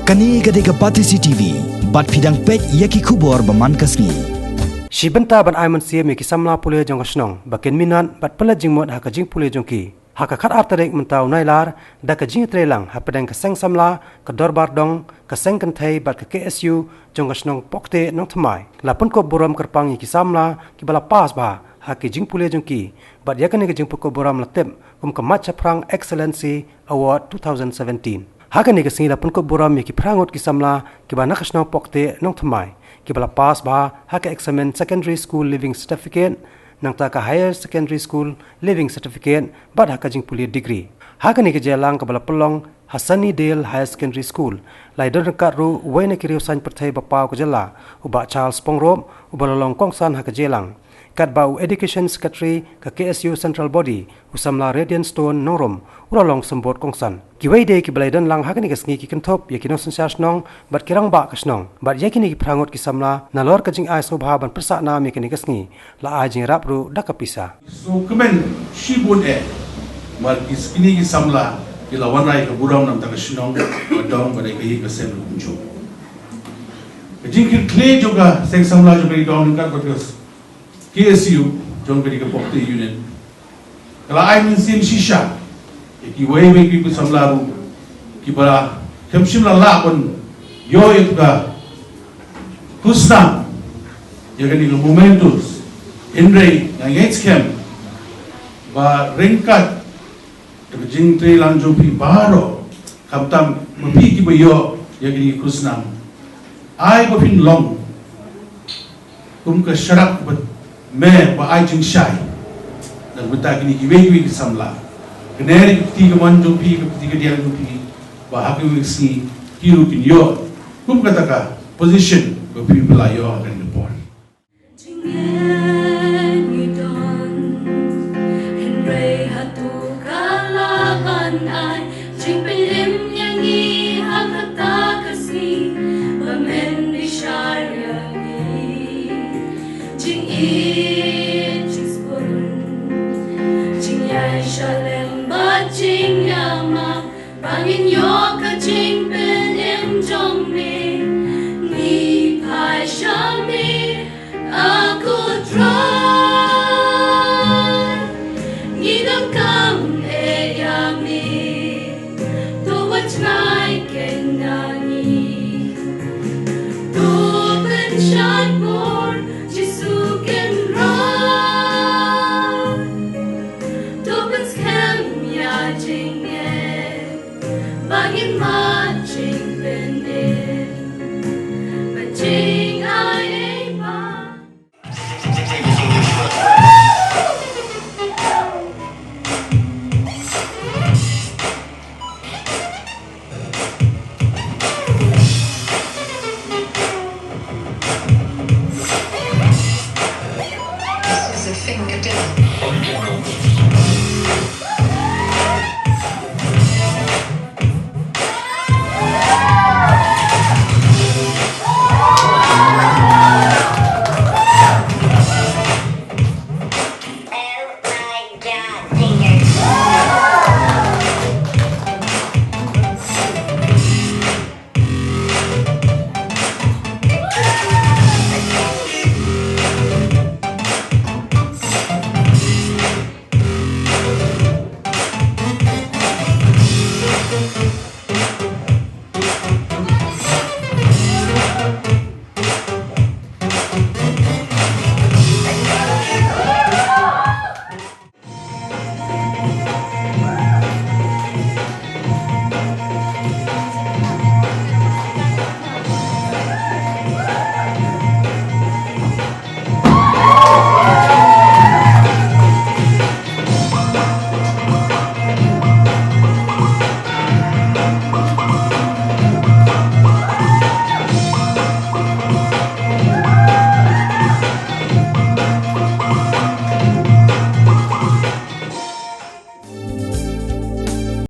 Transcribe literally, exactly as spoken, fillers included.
Kane ka dei ka Batesi T V, bad phi dang peit ïa ki khubor ba man ka sngi. Shi bynta ban ai mynsiem ïa ki samla pule jong ka shnong ba kin minot bad pynleit jingmut ha ka jingpule jong ki. Ha ka khatar tarik mynta u Nailar, da ka jingïatreilang hapdeng ka seng samla, ka dorbar dong, ka seng kynthei bad ka K S U jong ka shnong Pokte Nongthymmai, la pynkup burom kyrpang ïa ki samla kiba la pass bha ha ki jingpule jong ki, bad ïa kane ka jingpynkup burom la tip kum ka Mait Shaphrang Excellency Award two thousand seventeen. Ha kane ka sngi la pynkup burom ïa ki phra ngut ki samla kiba na ka shnong Pokte Nongthymmai, kiba la pass bha ha ka eksamin Secondary School Leaving Certificate, nangta ka Higher Secondary School Leaving Certificate, bad ha ka jingpule degree. Ha kane ka jingïalang kaba la pynlong ha Sunnydale Higher Secondary School, la ïadon ryngkat ruh uwei na ki riewsaiñ pyrthei ba paw ka jylla, u Bah Charles Pyngrope, uba la long kongsan ha ka jingïalang. Katba u Education Secretary ka K S U Central Body, u samla Radiant Stone Nongrum, u la long symbud kongsan. Kiwei de kiba la ïadon lang ha kane ka sngi ki kynthup ïa ki nongsynshar shnong bad ki rangbah ka shnong. Bad ïa kine ki phra ngut ki samla, nalor ka jingai sngewbha ban pynsah nam ïa kane ka sngi, la ai jingïarap ruh da ka pisa. Sngewkmen shibun eh, namar ki kine ki samla ki la wanrah ïa ka burom na ka bynta ka shnong, ka dong bad ïa ka ïing ka sem ruh kumjuh. Ka jingkyrkhu jong ka seng samla jong ka dong ryngkat bad ka K S U jong ka dei ka Pokte Unit. Ka la ai mynsiem shisha ïa kiwei kiwei ki samla ruh kiba la, kem shym la lah ban ïoh ïa ka khusnam ïa kane ka mementos. Hynrei nga ngeit skhem ba ryngkat da ka jingtreilang jong phi baroh, khamtam ma phi kiba ïoh ïa kane ka khusnam, ai ba phin long kum ka sharak ba me ba ai jingshai na ka bynta kine kiwei kiwei ki samla. Kane ka kti kamon jong phi, ka kti kadiang jong phi, ba ha kawei ka sngi ki ruh kin ïoh kum kata ka position ba phi ba la ïoh ha kane ka por. Jingeh ngi don, hynrei hato ka lah ban ai jingpynim ïa ngi ha kata ka sngi ba men bishar ïa ngi? Jingïeit, jingsbun, jingïaishah lem bad jingïamap, ba ngin ïoh ka jingpynim jong me. Ngi phai sha me, a ko Trai, ngi donkam eh ïa me. To wat ngai kynda